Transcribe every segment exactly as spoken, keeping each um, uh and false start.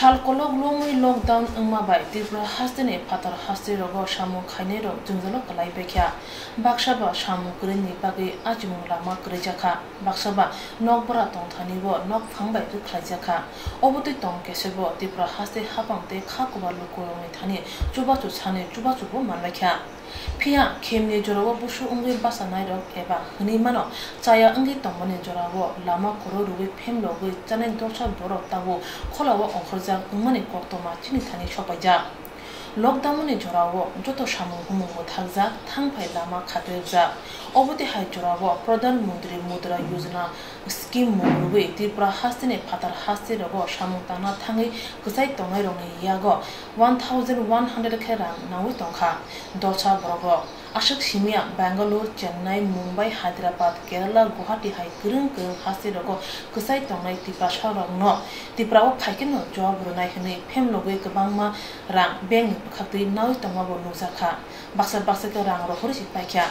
Sal kolok lomwi lockdown wngma bai Tripura hasteni phatar haste rogo samung khainai rok jwngjalo kwlai baikha. Baksa ba samung kwrwini bagwi achimung lama kwrwijakha. Baksa ba nokbora tongthani bo nokphang bai rwkhlaijakha. Obotwi tong kesebo Tripura haste hapang tei kha koba lukurokni thani chubachu sani chubachubo manbaikha. Phiya khemni jorao busu wngwi bachanairok eba hwnwi mano chaya wngwi tongmani jorao lama koro rwui phemlogwi chanai dorsa borok tabuk kholao ongkhorjak wngmani koktwma chini thani sopaijak. Lockdown ni jorao joto samung humung mwtharjak, thangphai lama khatrirjak. Obotwi hai jorao Pradhan Mantri Mudra Yojana scheme mung rwui Tripura hasteni phatar haste rogo samung tangna thangwi kwchai tongnairokni yago one thousand one hundred khe rang naui tongkha. Dorsa borokrok aswk simiya Bangalore, Chennai, Mumbai, Hyderabad, Kerala, Guwahati hai kwrwng kwrwng haste rogo kwchai tongnai Tiprasa rokno Tripura o phaikhe no job rwnai hwnwi phemlogwi kwbangma rang bank ni bwkhaktwi naui tongma bo nukjakha. Baksa baksa khe rang rohorwi se paikha.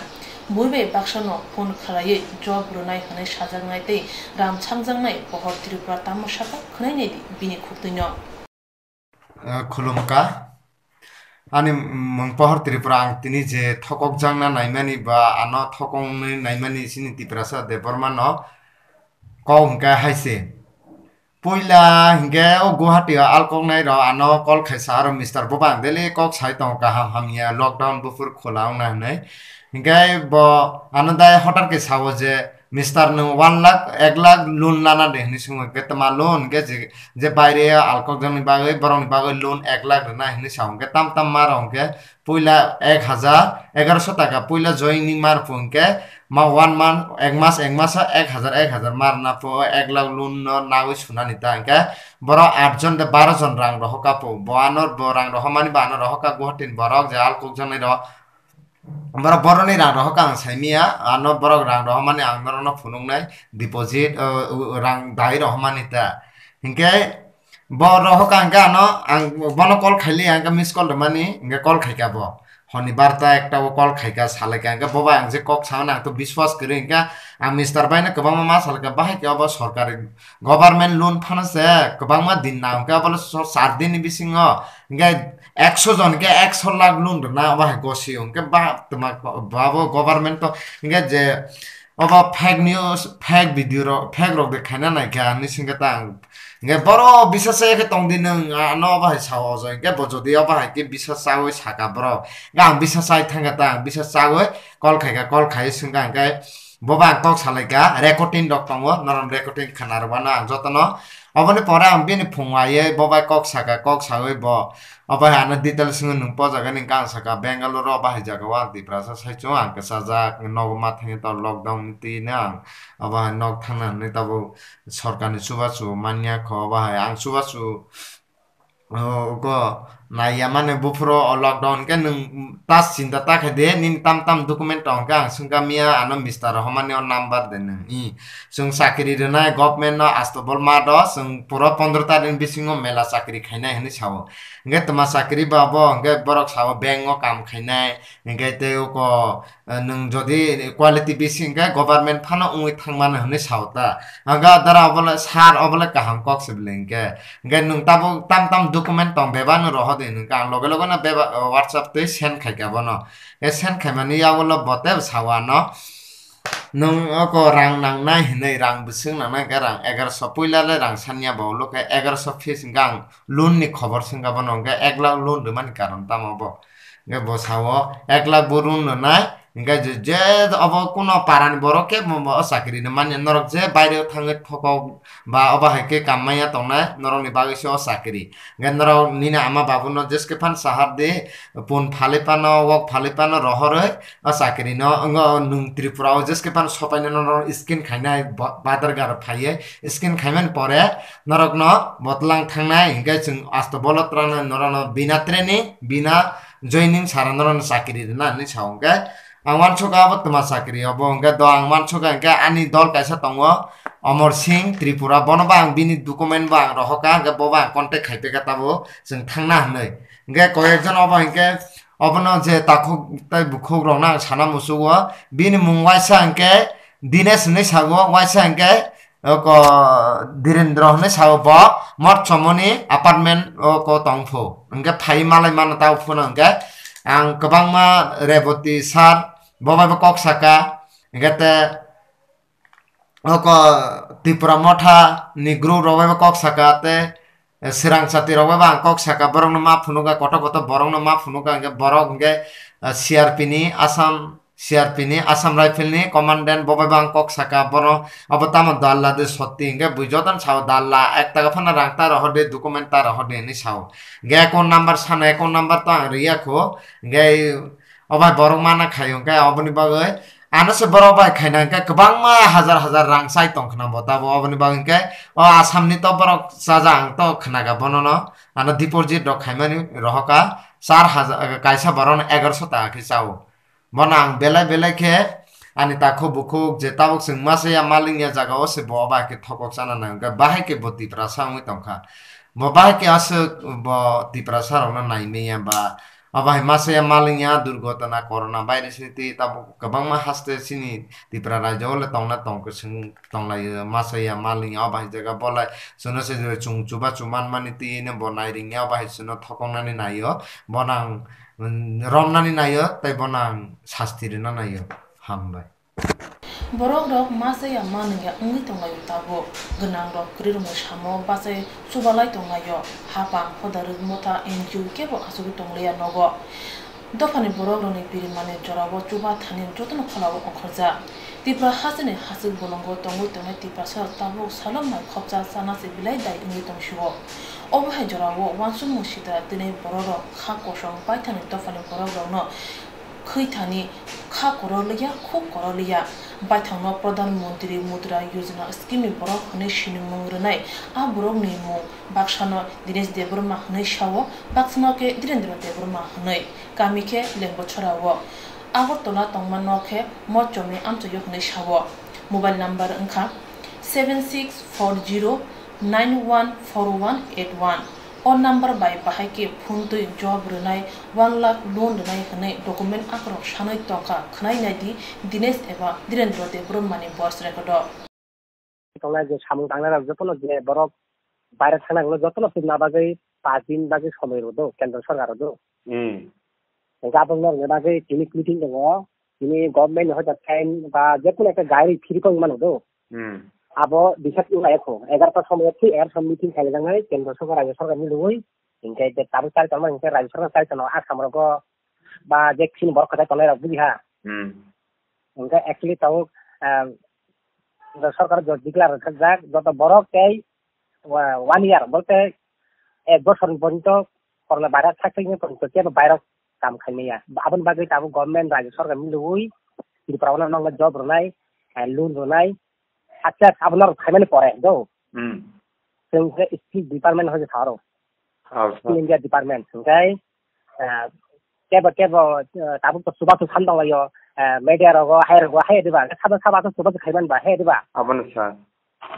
Bui bai baksa no phone khlaiwi job rwnai hwnwi sajaknai tei ram sangjaknai pohor Tripura tamo saka khwnai naidi bini khuktwino. Eh, khulumkha. Ani mung pohor Tripura, ang tini je thokokjakna naimani ba ano thokongni naimani chini Tiprasa Debbarma no kok hwnkhe hai se. Puila hinkhe o Guwahati o alkoknai rok ano call khaisa aro Mister Bobang daily kok sai tongo kaham hamya lockdown buphur khola wngna hinwi. Hinkhe bo ano dai hotar khe sao je Mister nwng one lakh, ek lakh loan lana de hinwi swngo hinkhe tma loan hinkhe je, je baire o alkokjakni bagwi borokni bagwi loan ek lakh rwna hinwi sao hinkhe tam tam ma rok hinkhe puila ek hajar egaroso taka puila joining mar phu hinkhe ma one month, ek mas, ek maso ek hajar, ek hajar mar na phu ek lakh loan no nagwi sunani ta hinkhe borok aat jon de baro jon rang rohor ka phu bo ano bo rang rohormani ba ano rohor ka Guwahati ni borok je alkokjaknai rok borok boroni rang rohor ka ang saimia ano borok rang rohormani ang norok no phunuknai deposit rang dai rohormani ta hinkhe Bo rohor ka hwnkhe ano ang bono call khaili hwnkhe miss call rwmani hwnkhe call khaika bo. Honi barta ekta o call khaika salaika hwnkhe bo bai ang je kok sanani ang to biswas kwrwi hwnkhe ang Mister bai no kwbangma ma salaika bahai khe obo sorkari government loan phano se kwbangma din nang hwnkhe obo sar din ni bisingo hwnkhe ekso jon hwnkhe ekso lakh loan rwna obo hai gosi o hwnkhe ba twma bo government to hwnkhe je Obo fake news, fake video rok, fake rok de khaina naikha hinwi swngkhe ta ang. Hwnkhe borok bisa chaya khe tongdi nwng, ano obo hai sao ojo, hwnkhe bo jodi obo hai khe bisa chaui saka borok, hwnkhe ang bisa chai thangkha ta ang, bisa chaui call khaikha, call khaiwi swngkha, hwnkhe bobo ang kok salaikha, recording rok tongo, norok recording khna rwmano ang jotono. Oboni pore ang bini phung aiwi bo bai kok saka, kok saui bo Obo hai ano details wngwi nwng po jaga ni hwnkhe ang sakha Bangalore o bahai jaga o ang Tiprasa saichung ang kwchajak nogo ma thangwi tong lockdown ni twi no ang obo hai nok thangna hinwi tabuk sorkar ni chubachu manya kho obo hai ang chubachu o go naiya mani buphuru o lockdown khe nwng ta chinta ta khe de nini tam tam document tong khe ang swngkha miya ano mister rohormani o number de nwng i Chwng chakri rwnai government no asto bol ma do, chwng puro pondro tarik ni bisingo mela chakri khainai hinwi sao. Hwnkhe twma chakri ba bo hwnkhe borok sao bank o kam khainai, hwnkhe tei oko, eh, nwng jodi quality bisi hwnkhe government phano wngwi thangmano hinwi sao ta. Hwnkhe dara obole sir obole kaham kok se bwle hwnkhe. Hwnkhe nwng tabuk tam tam document tong bebak no rohor di hwnkhe ang loge loge no bebak, eh, WhatsApp twi send khaikha bono. Hwnkhe send khaimani yagulo bo tei sao ano. Nwng oko rang nangnai hinwi rang bwswk nangnai hwnkhe rang egaroso puila le rang sanya bo ulo khe egaroso fees hwnkhe ang loan ni khobor swngkha bono hwnkhe ek lakh loan rwmani karon tamo bo hwnkhe bo sao ek lakh bo loan rwnai hwnkhe je je obo kuno para ni borok khe bo o chakri rwmani norok je baire o thangwi thokok ba obo hai khe kam manya tongnai norok ni bagwi se o chakri hwnkhe norok nini ama babu no jeske phan sahar di pun phalwi phano wok phalwi phano rohorwi O chakri no wngo nwng Tripura o jeske phano sopainano norok scan khainai ba-, badar garo phaiwi scan khaimani pore norokno botlang thangnai hwnkhe chwng asto bolo twrano norokno bina training bina joining sara norokno chakri rwna hinwi sa hwnkhe ang uansukha abo twma chakri obo hwnkhe do ang uansukha hwnkhe ani dol kaisa tongo Omor Singh Tripura bono bo ang bini document bo ang rohorkha hwnkhe bobo ang contact khaipaikha tabuk chwng thangna hinwi hwnkhe koi ekjon obo hwnkhe Obono je takhuk tei bukhuk rokno ang sana muchungo, bini mung waisa hwnkhe Dinesh hinwi sago, waisa hwnkhe oko Direndra hwnwi sao bo Motchomoni apartment oko tongphu. Hwnkhe phai malai mano tao phano hwnkhe ang kwbangma Reboti sir bo bai bo kok saka, hwnkhe te oko Tipra Motha ni group rok bai bo kok saka, te Srang chati rok bai bo ang kok saka, borok no ma phunuka, koto koto borok no ma phunuka, hwnkhe borok hwnkhe, ah, C R P ni Assam, C R P ni Assam Rifle ni commandant bo bai bo ang kok saka, bono abo tamo dalla de sotti, hwnkhe bui joto no sao dalla, ek taka phano rang ta rohor de, document ta rohor de hinwi sao. Hwnkhe account number sana, account number to ang riya kho, hwnkhe o bai borok mana khaio, hwnkhe oboni bagwi ano se borok bai khaina hwnkhe kwbangma hajar hajar rang chai tong khna bo tabo, oboni bagwi hwnkhe o Assam ni to borok chaja ang to khnaga bono no, ano deposit rok khaimani rohoka char hajar, kaisa borok no egaroso taka khe chao. Bono ang belai belai khe ani takhuk bukhuk je tabuk chwng masa ya malingya jaga o se bo obo hai khe thokok chana nang hwnkhe bahai khe bo Tiprasa wngwi tongkha. Bo bahai khe aswk bo Tiprasa rokno naimaya ba obo hai masa ya malingya durgotona corona virus ni twi tabuk kwbangma haste chini Tipra rajyo o le tongna tong kwchwng tonglaio masa ya malingya obo hai jaga bo lai chwngno se chung chubachu manmani twi no bo nairingya obo hai chwngno thokoknani naio bono ang romnani naio tei bono ang sasti rwna naio. Hambai. Borok rok masa ya manwngya wngwi tonglaio tabuk. Gwnang rok kwrwi rokni samo bachai chubalai tonglaio. Hapang, hoda rwk motha, N G O kebo achugwi tongliya nogo. Dophani borok rokni birimani jorao chuba thani jotono kholao ongkhorjak. Tipra hasteni hachwk bolongo tongwi tongnai Tiprasa rok tabuk salo mai khopsa chana se belai dai wngwi tongsio. Obo hai jorao uansukmung sitra twnwi borok rok kha kosong baithangni dophani borok rokno khwi thani kha kororliya, khuk kororliya. Baithangno Pradhan Mantri Mudra Yojana scheme ni borok hwnwi sinimung rwnai a borokni mung baksano Dinesh Debbarma hwnwi sao, baksano khe Dhirendra Debbarma hwnwi, kami khe Lengbochora o. Agartala tongmano khe Mochomni amchaio hwnwi sao. Mobile number wngkha seven six four zero nine one four one eight one. O number bai bahai khe phone twi job rwnai, one lakh loan rwnai hwnwi document akorok sanwi tongkha, khwnai naidi Dinesh eba Dhirendra Debbarmani voice record o. Tongnai je samung tangnai rok jotono je borok baire thangna rokno jotono tubuna bagwi paanch din bagwi somoi rw do kendro sorkar rw do. Hmm. Hingke aboni norokni bagwi tini meeting tongo, tini government ni hoita time ba jekunu ekta gari free kok mano do. Hmm. Abo decide wng lai kho, egarota somoi thik egarota somoi meeting khaijak nai kendro sorkar rajyo sorkar milwi, hingke je tabuk chari tongma hingke rajyo sorkar chari tongma Assam rogo ba je chini borok kwchai tongnai rok buji ha. Hmm. Hingke actually tabuk, ah, sorkar jo declare rwkha jak joto borok tei wa-, one year bolte ek bosor ni porjonto corona virus thaksaini porjonto kebo bairok kam khaimaya. Aboni bagwi tabuk government rajyo sorkar milwi Tripura o nokno job rwnai, eh, loan rwnai, success abo norok khaimani pore do. Hmm. Chwng khe skill department hoi tharo. Oh, sir. Skill India department hwnkhe, eh, kebo kebo, eh, tabuk to chubachu san tonglaio, eh, media rogo, hai rogo, hai diba, sabo sabo to chubachu khaiman ba, hai diba. Abono sir.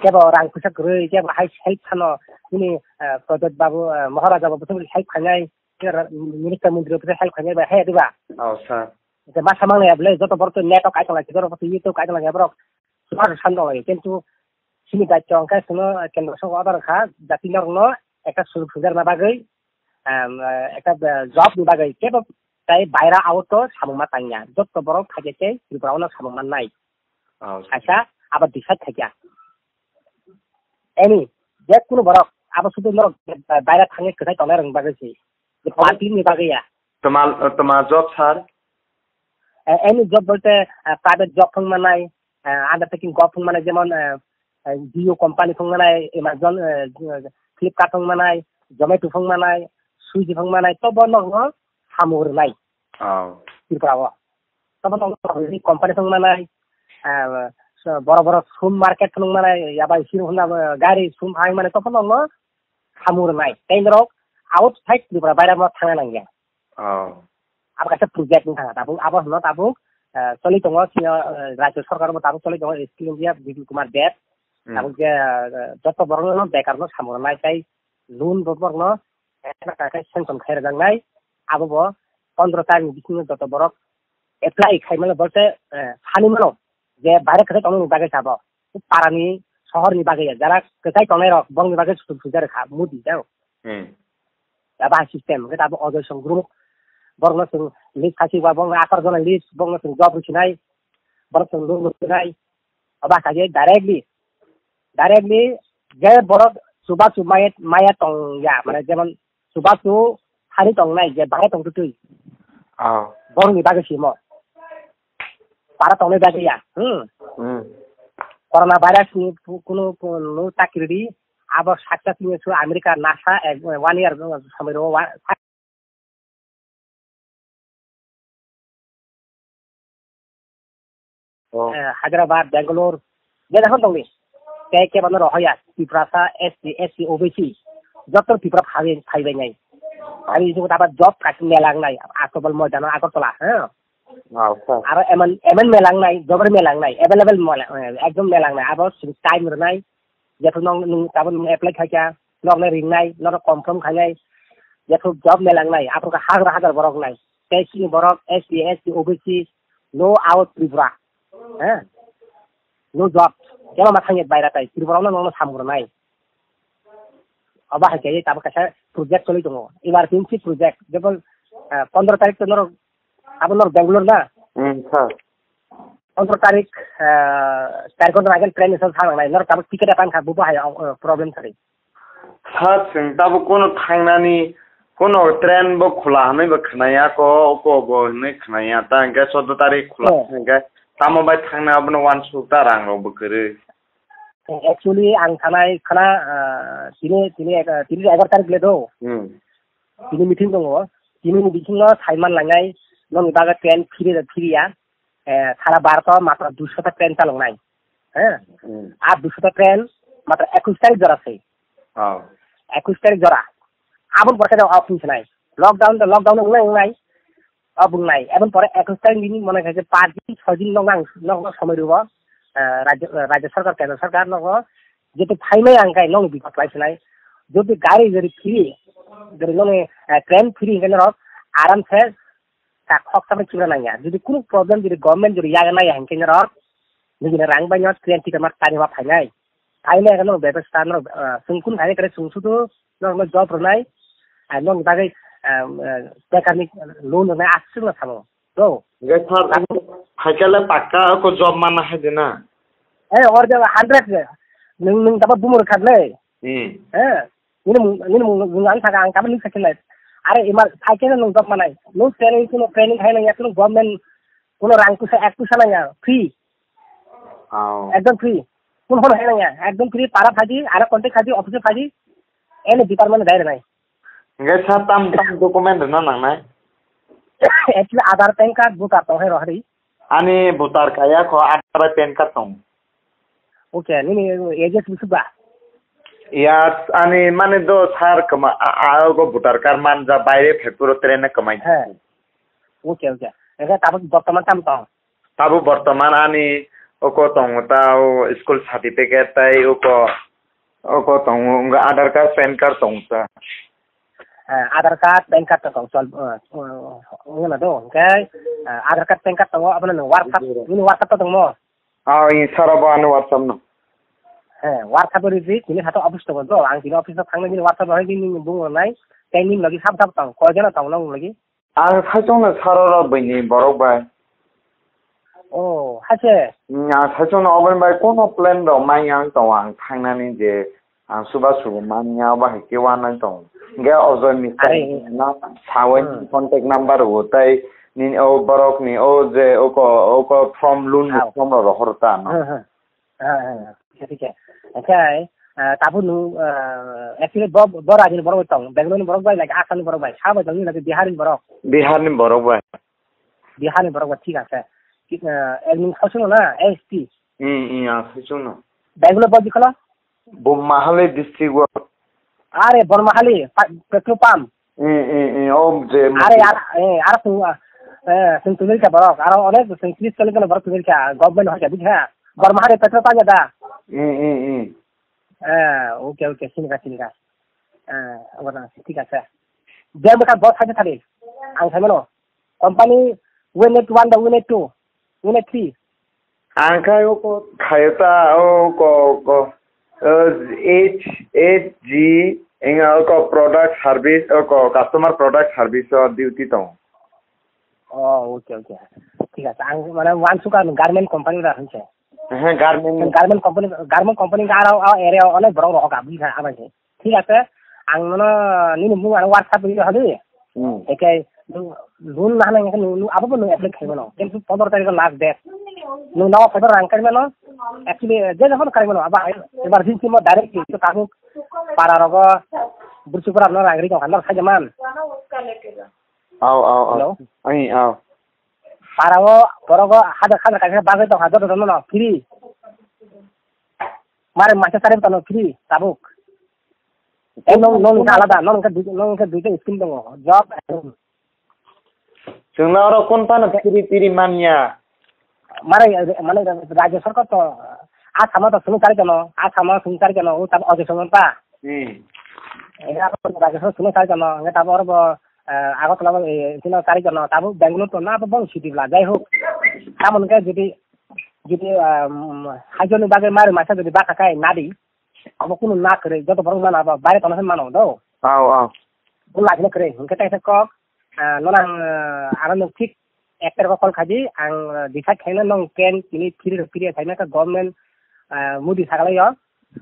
Kebo rang puisa kwrwi, kebo hai help sano, nini, eh, Pradyot babu, eh, Maharaja babu to help khainai, kebo ra-, minister mantri to help khainai ba, hai diba. Oh, sir. Je masa mangnai able, joto borok to net o kaitor lai, joto borok to YouTube kaitor lai, borok chubachu san tonglaio, kintu chini daityo hwnkhe chwngno kendro sorkar order kha, jati norokno ekta sujok sujak rwna bagwi, em, eh, ekta, eh, job ni bagwi kebo tai baira out o samung ma tangya. Joto borok phaikhe tei Tripura o no samung mannai. Oh. Kaisa abo decide khaikha. Any, je kunu borok abo sudu norok baira thangwi kwthai tongnai rokni bagwi se. Party ni bagwi ya. Tma, tma job sir? Eh, any job bolte, eh, private job phung manai, eh, undertaking job phung manai, jemon, eh, eh, Jio company phung manai, Amazon, eh, Flipkart phung manai, Zomato phung manai, Swiggy phung manai, to bo nokno samung rwnai. Oh. Tripura o. To bo nokno company phung manai, eh, so boro boro showroom market phung manai, yaba sini hwnna, eh, gari showroom phang manai, to bo nokno samung rwnai. Tei norok outside Tripura baira mo thangna nangya. Oh. Abo kaisa project wng thangkha tabuk, abo hwnno tabuk, eh, choli tongo, sini, eh, rajyo sorkar bo tabuk choli tongo, Skill India, Bipul Kumar Deb. Hmm. Tabuk je, eh, joto borokno bekar no samung rwnai tei loan bo borokno, eh, sanction khai rwjaknai, abo bo pondro tarikh ni bisingo joto borok apply khai mano, bolte, eh, sani mano je baire kwthai tongmani bagwi sabo. Parani Sohor ni bagwi ya, jara kwchai tongnai rok, bongni bagwi sutur puja rwkha, Modi, jao. Hmm. Abo hai system, hwnkhe abo Ajoy Song Group, borokno chwng list khasi ba, bongno atharo jona list, bongno chwng job rwsinai, borok chwng loan rwsinai, abo hai khe directly, directly je borok chubachu maya, maya tong ya, mane jemon chubachu thani tongnai, je bahai tongtwtwi, Oh. borokni bagwi simo. Para tongnai bagwi ya, hmm. Hmm. Corona virus ni pu-, kunu, kunu chakri di, abo saksa sini su America NASA ek, one year samiro wa-, Oh. eh, Hyderabad, Bangalore, je dakhon tongni. Tei kebano rohoya, Tiprasa, S T, S C, O B C, joto Tipra phai, phai bai nai. Ani jugo taba job kasi melang nai, Asobal Moidano, Agartala, ha? Acha. Aro eman, eman melang nai, jobar melang nai, available mela-, eh, ekdom melang nai. Abo sini time rwnai, jephru nong, nung, tabuk nung apply khaikha, noknai ringnai, norok confirm khainai, jephru job melang nai, aphuru kha hajar hajar borok nai. Tei sini borok S T, S C, O B C, no out Tripura. Eh? No job. Kema ma thangya baira tai, Tripura no nokno samung rwnai. Abo hai khe tabuk kaisa project choli tongo. Emergency project. Jebon, eh, pondro tarik to norok Abo nor Bangalore na? Hmm, sir. Pondro tarik, ah, char ghonta age train ni sal thang nai. Nor tabuk ticket apan kha, bubo hai, ah, problem sari. Sir, chwng tabuk kono thangnani, kono train bo khula hwnwi bo khwnaya ko, oko bo hwnwi khwnaya. Ta hwnkhe chaudo tarik khula Oh. hwnkhe tamo bai thangna abono uansuk ta rang rok bo kwrwi. Actually, ang sanai khana, ah, tini, tini, ah, tini egaroh tarik le do. Hmm. Tini meeting tongo. Tini ni bising no saiman langnai, nokni bagwi train free da free ya. Eh, sara Bharat o matro dusho ta train chaloknai. Eh? Hmm. A dusho ta train matro ekush tarik jora se. Oh. Ekush tarik jora. Aboni pore khe off wngsinai. Lockdown da lockdown wngnai wngnai. O bungnai. Eboni pore ekush tarik nini mone khai je paanch din, chhoi din nok nang, nok, nok somoi rwo. Eh, rajya, eh, rajya sarkar, kendra sarkar nogo. Jeto phaimai ang khai nokni bipot lai sinai. Jodi gari, gari free, gari nokni, eh, train free hingke norok aram se ta khok samani kibra nangya. Jodi kunu problem jodi government jodi yaga naya hingke norok nini rang bai no train ticket ma tani ma phainai. Phainai hingke norok bebasta norok, eh, chwng kunu khainai kare chwng sudu norok no job rwnai. Ai nokni bagwi, eh, eh, bekarni loan rwnai aswk no samo. Bro. Hingke sir, Abo phaikhe le pakka ko job manna hai de na? Eh, or de hundred de. Nwng, nwng tabo bumur khat le. Hmm. Eh, nini mung, nini mung, mung ang thaka ang tabo nini sakhe le. Are imar phaikhe le nwng job manai. Nwng training kuno training hai nang ya kuno government kuno rang kusa ek kusa nang ya. Free. Oh. Ekdom free. Kun hono hai nang ya. Ekdom free para phaji, ara contact phaji, office phaji. Any department dai nai. Hingke sir tam tam document rwna nangnai? Actually, Aadhaar, PAN card, voter tong hai rohori. Ani voter kaya kho, Aadhaar bai PAN card tong. Okay, nini ages bisuk ba? Ya, ani mane do sir kama, a, a, go voter card manja baire phai puro train na kamai. He. Okay, okay. Ega tabuk bortoman tam tong? Tabuk bortoman ani oko tongo ta o school certificate tai oko, oko tongo wngkha Aadhaar card, PAN card tongo ta. Eh, Aadhaar card, PAN card to tong chol, eh, eh, wngna do, hingke, eh, Aadhaar card, PAN card tongo, abono nwng WhatsApp, Zero. Nini WhatsApp to tongmo? Ah, i sara bo ano WhatsApp no. He, WhatsApp o ridi, tini hato office tongo do, ang tini office no thangna nini WhatsApp no hai nini bung rwnai, tei nini logi sab sab tong, koi jana tong nong logi? Ang saichung no saro rok bini borok bai. Oh, haise? Hmm, ang saichung no oboni bai kono plan rok mai ang tongo ang thangnani je ang suba subu manya obo hai khe wanai tongo. Hingke Ajoy Mishra Are. No sawi Hmm. contact number rwo tei nini o borok ni o je oko, oko form loan ni Hao. Form rok rohor ta no. Hmm, hmm. Ah, ah, ah. Thik hai, thik hai. Hingke, ah, tabuk nwng, ah, actually bo, bo rajini borok bai tong, Bangalore ni borok bai, like Assam ni borok bai, sa bai tong, like Bihar ni borok. Bihar ni borok bai. Bihar ni borok bai, thik ase. Ki, ah, ek nwng saichung no na, S T. Hmm, hmm, ang saichung no. Bangalore bo dikholo? Bo Mahale district o. Are, Bormahali, pa-, petrol pump. Eh, eh, eh, o je Are, ar, eh, ar sung, eh, sung tunil ka borok, aro onek sung tris choli kano borok tunil ka, government hoy ka, bujha? Bormahali petrol pump da. Eh, eh, eh. Eh, okay, okay, sini ka, sini ka. Eh, abona, thik ase. Jai bwkha boss hai thari. Ang sai mano. Company, we need one, the we need two, we need three. Ang khai o ko, khayo ta, o ko, ko. Uh, H H G, enga oko product service, oko customer product service o duty tong. Oh, okay, okay. Thik ase, ang mane wansukha garment company da hinse. He, garment. Garment company, garment company ga aro, aro area onek borok rohok abui kha abai se. Thik ase, ang nono nini mung ano WhatsApp ri hadi. Hmm. Ekai, nung, nung na nang, nung, nung, abo bo nung apply khai mano. Kintu pondro tarikh last date. Nung nawa pondro rang khai mano. Actually, je jokhon khai mano, aba, emergency mo direct to tabuk para rogo, bursu para no rang ri tong kha, no khai man. Aw, aw, aw. Hello? Ai, aw. Para o, borogo, hada, hada kaisa bagwi tong kha, joto joto no, free. Mare masa sari tong no, free, tabuk. Eh, nong, nong ka alada, nong ka dui, nong ka duita scheme tongo, job and Chwngno oro kun phano piri piri manya. Mare, mane, rajya sarkar to, Assam to sung sari tono, Assam sung sari tono, o tam ojo sung ta. Hmm. Era rajya sarkar sung sari tono, nge tabo oro bo, eh, Agartala bo, eh, sino sari tono, tabo Bangalore to na bo bong city bla, jai hok. Tamon ke jodi, jodi, um, hajoni bagwi mare masa jodi baka kai nadi, abo kunu na kre, joto borok mana ba, bare tono mano do. Aw, aw. Bula kre, hingke tai kok, ah, nono ang, ah, aro nwng thik ektar ko call khaidi, ang, ah, decide khaina nong ken tini phiri rw phiri khaina ka government, ah, Modi sagalai yo,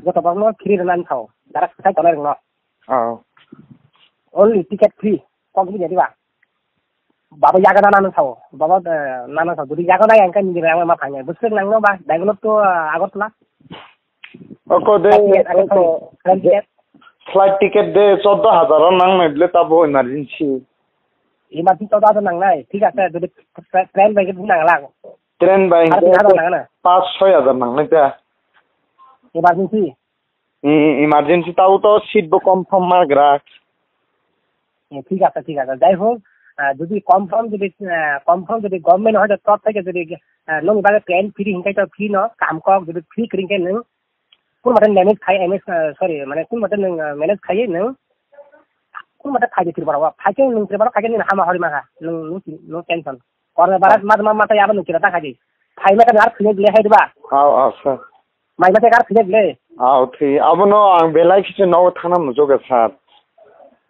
joto borok no free rw nani sao, dara sai tonai rwng no. Oh. Only ticket free, kok bini diba. Baba yaga na nang sao, baba, eh, na nang sao, dudi yaga na yang kan ni rang ma phanya, busuk nang no ba, Bangalore to, ah, Agartala. Oko de, flight ticket, oko, flight ticket. Flight ticket de choddo hajar o nang nai ble tabo emergency. Emergency choddo hajar nang nai, thik ase, jodi tra-, train bai khe nang lang. Train bai aro tin hajar nang na. Pas soi hajar nang nai ta. Emergency? Hmm, emergency tabo to seat bo confirm ma gra. Eh, thik ase, thik ase. Jai hok, ah, jodi confirm jodi, ah, confirm jodi government hoyto top theke jodi, ah, nong bagwi plan free hinkai to free no, kam kok jodi free kring khe nwng, kun mate manage khai, M S, ah, sorry, mane kun mate nwng, ah, manage khai nwng, kun mate khai de Tripura o, khai khe nwng Tripura khai khe nwng hama hori ma kha, nwng, nwng, nwng tension. Korna bara ma, ma, ma, ta yaba nwng kira ta khai de. Khai ma khe ar phine ble hai diba. Aw, aw, sir. Mai ma khe ar phine ble. Aw, thi, abono ang belai kisi nogo thana muchungo, sir.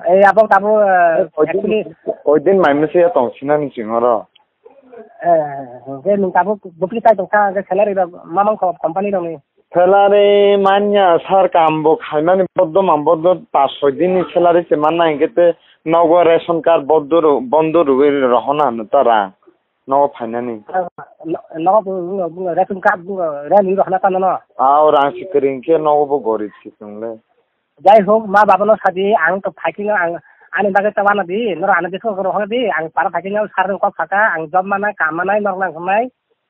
Eh, abo tabo, eh, oidin, actually, oidin mai mese ya tong sinani singoro. Eh, je nung tabo bukli tai tong kha, je salary rok mamang kho company rok ni. Salary manya sir, kam bo khaimani boddo ma boddo pas soi din ni salary se manna hingke te nogo ration card boddo ro-, bondo rwi rohona no ta rang. Nogo phainani. Ah, no-, nogo bo, bo, bo, ration card bo, rang ni rohona ta no no. Ah, o rang si kwrwi hingke nogo bo gorib si chwngle. Jai hok, ma baba no sadi, ang to phaikhe no ang ani bagwi ta wana di, noro ani bising rohor di, ang para phaikhe no sar kok saka, ang job manai, kam manai, norok nang hnai.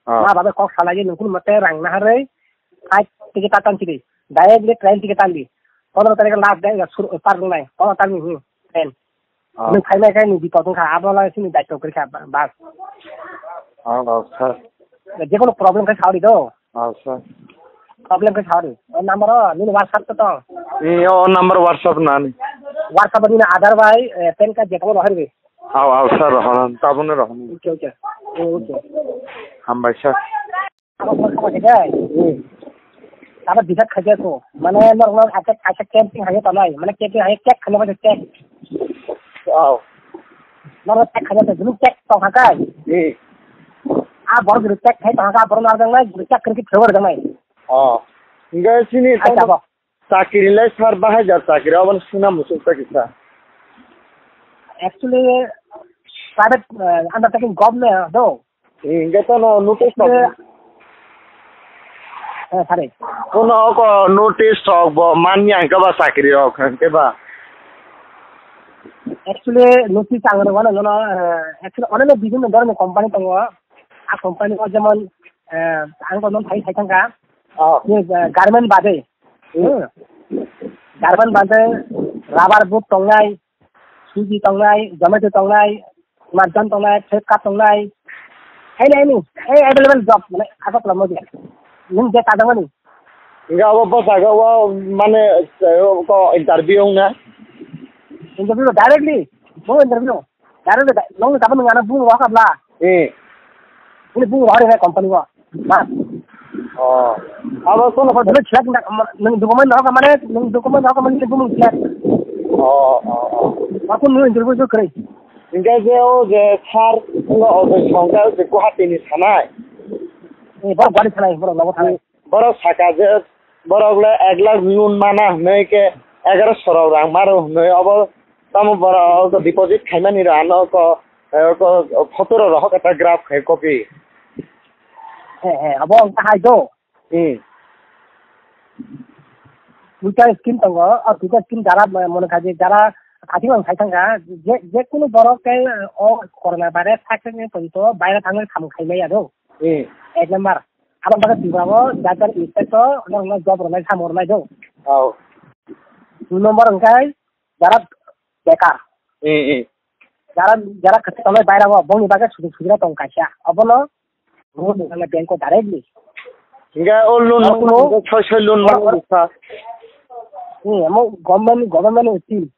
Ah. Ma baba kok salai di, nungkul mate rang naharwi, flight ticket ta tan sidi, direct di train ticket tan di. Pondro tarikh last day, sur par nai, pondro tarikh ni, hmm, train. Ah. Nwng phaimai khe nwng bipot wngkha, abo lai sini daitw kwrwi kha ba-, bas. Ah, ah, sir. Jekono problem khe saori do. Ah, sir. Problem khe saori. O number o nini WhatsApp to tong? Ee, o number WhatsApp nani. WhatsApp o nini Aadhaar bai, eh, PAN card jekono rohorwi. Aw, aw, sir, rohorna, tabukno rohorna. Okay, okay. Eh, okay. Hambai, sir. Abo phone khabaide. Hmm. Abo decide khaide ko. Mane norok no acha, acha camping haye tonai. Mane camping haye cake khana baje cake. Oh. Norok cake khana baje dulu cake tong khakai. Hmm. A borok dulu cake khai tong kha, borok narwk nai, dulu cake kri kri flavor nai. Oh. Enggak sini acha tong bo. Chakiri lai sar bahai jar chakiri, aboni suna musuk ta kisa. Actually, private, eh, undertaking government do. Hingke tono notice tok. Eh, eh, sare. Kono oko notice tok bo manya hingke ba chakiri rok hingke ba. Actually, notice ang rwna nono, eh, actually, onek bibhinno dhoroner company tongo. A company o jemon, eh, ang kono thai thai thangka. Oh. Ni, eh, garment bade. Hmm. Hmm. Garment bade, rubber boot tongnai, Swiggy tongnai, Zomato tongnai, Amazon tongnai, Flipkart tongnai. Haini, haini, eh, available job, mane, Agartala Modi. Nwng je sajagmani. Hingke abo bwskango, mane, eh, ko interview wngnai? Interview directly, bo interview. Directly, nwng tabuk nwng ano bung rohor kha bla. Eh. Bini bung rohor rinai company o. Ma. Oh. Abo kono kono. Nwng select na, nwng document no ka mane, nwng document no ka mane, nwng select. Oh, oh, oh. Ako nwng interview so kre. Hingke je o je sir no o je songkha o je Guwahati ni sanai. Eh, borok Guwahati sanai, borok logo sanai. Borok saka je, borok le ek lakh loan mana hinui ke egaroso rok rang maro hinui obo tamo borok deposit khaimani rok ano ko, eh, ko photo rok rohor khe ta graph khai copy. He, he, abo wngkha hai do. Hmm. Duita scheme tongo, o duita scheme jara mone kha je jara athing ang khai thangkha, je, je kunu borok tei o corona virus sakhe tongwi to baira thangwi samung khai maya do. Hmm. Ek number. Abo bagwi Tripura o jat jat inspector, ono ono job rwnai, samung rwnai do. Oh. Dui number wngkha jara bekar. Hmm, hmm. Jara, jara kwchwng tongnai baira o, bongni bagwi sujug sujura tong kaisa. Obono loan rwnai bank o directly. Hingke o loan. Abo no hingke soi soi loan oro, mano oro. Bwsa. Hmm, amo government, government ni scheme.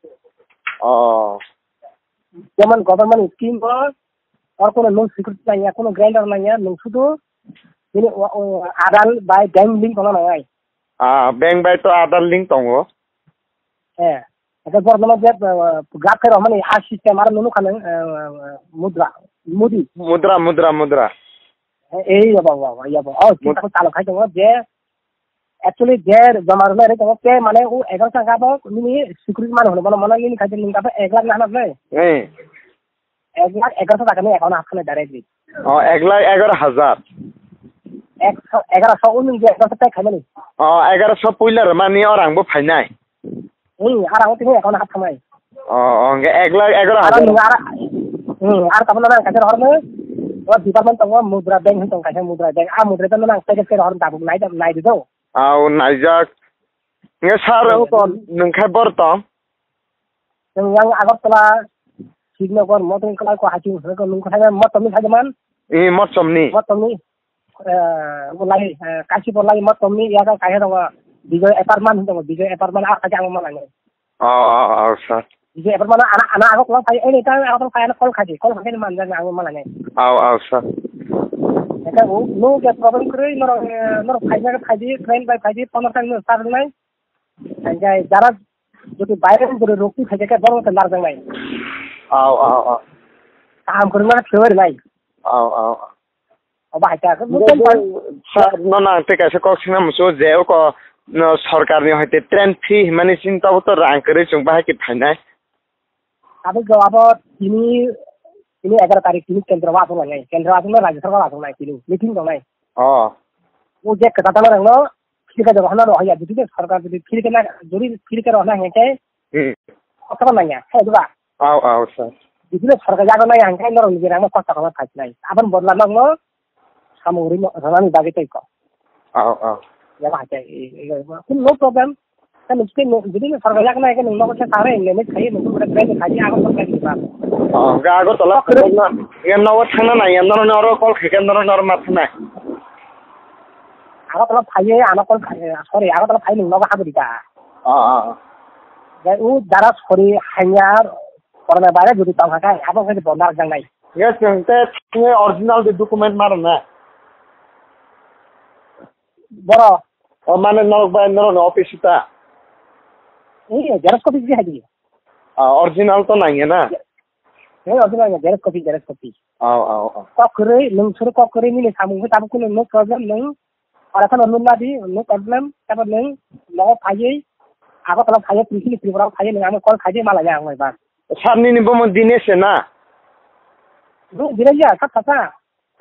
Oh. Jemon government ni scheme o, oro kono nwng security nangya, kono guarantor nangya, nwng sudu bini o, o, Aadhaar bai bank link tongna nangnai. Ah, bank bai to Aadhaar link tongo. Eh, abo borok no je, eh, graph khe romani a system aro nunu khanang, eh, mudra, mudi. Mudra, mudra, mudra. Eh, eh, yabo, yabo, yabo. Oh, mud- kita ko chalo khai tongo je, actually je joma rwnai rwi tongo, ke mane o egaroso taka bo nini security mano hwnwi bono mano nini khaite nini kabo ek lakh na hwnwi. Eh. Ek lakh egaroso taka ni account o hapkha nai directly. Oh, ek lakh egaroso hajar. Ek, egaroso o nwng je egaroso pay khaimani. Oh, egaroso puila rwmani o rang bo phainai. Hmm, a rang o tini account o hapkha nai. Oh, oh, hingke ek lakh egaroso hajar. Aro nwng ara, hmm, aro tabuk nang kaisa rohor nai. O department tongo Mudra Bank hin tong kaisa Mudra Bank. A Mudra Bank nang package khe rohor tabuk nai, nai di do. Au, naijak. Nge sir, hmm, o to nwng khai bor tong? Nwng yang Agartala, Sibnogor, Motomni kwlai ko haching, hwnwi ko nwng kwthai Motomni sai man? Eh, Motomni. Motomni, eh, bo lai, eh, Kashipur lai Motomni, yaga kaisa tongo, Bijoy Apartment hin tongo, Bijoy Apartment, ah, kaisa ang ma langnai. Oh, oh, oh, sir. Bijoy Apartment, ana, ana Agartala phai, anytime Agartala phai, ana call khaidi, call khaidi man jani ang ma langnai. Oh, oh, sir. Eka u, no ke problem kwrwi, norok, eh, norok phai na khe phaidi, train bai phaidi, phone khe no sar nai. Hingke jara jodi baire jodi rokti khaijak khe borok tei narwkjaknai. Au, au, au. Kaham kwrwngma khe rwnai. Au, au, au. Obo hai kha, hingke nukung je, pa- sir, nono ang tei kaisa kok swngna muchungo je oko, no, sorkarni hoite train free hwnmani sini tobo to rang kwrwi chwng bahai khe phainai. Abo jo abo tini, tini egaroh tarik tini kendro o achuk lainai. Kendro o achukno rajya sarkar o achuknai tini. Meeting tongnai. Oh. O je kwtal tangma rokno phirikhe jora hwnna rohor ya. Jodi je sorkar jodi phirikhe na, jodi phirikhe rohorna hwnkhe, hmm, kosto nangya. Hai diba? Au, au, sir. Jodi je sorkar yago nai hwnkhe norok niji rangno kosto khlai phaisnai. Aboni bodol nokno samung ri rwnani bagwi tei kok. Oh, oh. Yaba hai khe, i, i, i, no problem. Kan nung sini, jadi ni sarga yak na kan nung nogo sa sare, nene khai, nung kore kore khai, ago to khai ba. Oh, ga ago tola. Kok kore? Yang nogo thangna na, yang nono noro call khai, yang nono noro ma thangna. Ago tola phai, ano call khai, sorry, ago tola phai nung nogo habri ba. Oh, oh, oh. Dai u dara sorry hanyar, korona virus jodi tong hakai, abo khai bondar jang nai. Yes, nung te original de document maro na. Boro. O mane norok bai norok ni office ta. Ee, xerox copy si haji. Ah, original to nangya na? Ee, original nangya, xerox copy, xerox copy. Au, au, au. Kok kwrwi, nwng suru kok kwrwi nini samung khe tabuk kunu no problem nwng. Ora khano nwng nadi, no problem, tabar nwng nogo phaiwi, Agartala phaiwi, Tripura, Tripura phaiwi nwng ano call khaidi malaya ang bai ba. Sir nini bomo Dinesh na? Nwng Dinesh ya, sab kasa.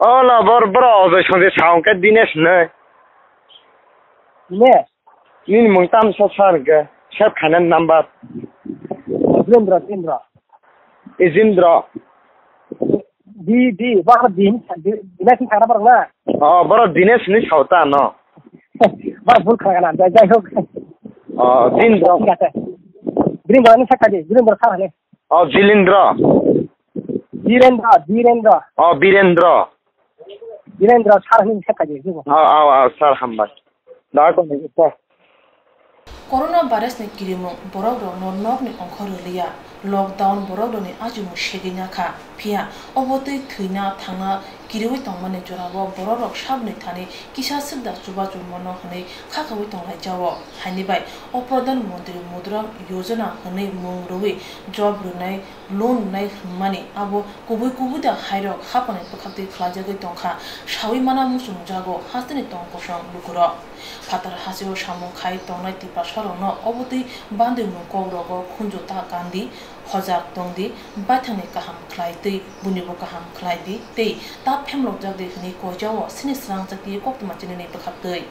Oh, no, bor-, boro Ojoi Sanjay sa hwnkhe Dinesh hinwi. Dinesh? Nini mung tamsa sir hwnkhe, save khainani number. Birendra, Birendra. Ijindra. Di, di, boro di, di, Dinesh ni thagra borok na? Oh, boro Dinesh hinwi sao ta no. Boro bul khna gana, jai, jai hok. Oh, Dindra. Thik ase. Birendra ni sakha di, Birendra sir hane. Oh, Jilindra. Birendra, Birendra. Oh, Birendra. Birendra sir hinwi sakha di, jebo. Oh, oh, oh, sir, hambai. Da ko ni, sir. Corona virus ni kirimung borok rok no nok ni ongkhor rwliya, lockdown borok rok ni achumung segwi na kha, phiya obo twi thwina thangna kiriwi tongmani jorao bororok saboni thani kisa swkda chubachu mano hwnwi khakhawi tonglaijao. Haini bai o Pradhan Mantri Mudra Yojana hwnwi mung rwui job rwnai, loan rwnai hwnmani abo kubui kubui da hairok haphangni bwkhaktwi khlaijagwi tongkha, saui mana muchungjago hasteni tong kosong lukurok. Phatar hasteo samung khai tongnai Tiprasarokno obo twi bandwimung kokrogo khunju ta kandi, hojak tongdi, baithangni kaham khlaitwi buinibo kaham khlaidi tei ta phemlokjakdi hwnwi koijao sini srangchakdi koktwma chinini bwkhaktwi.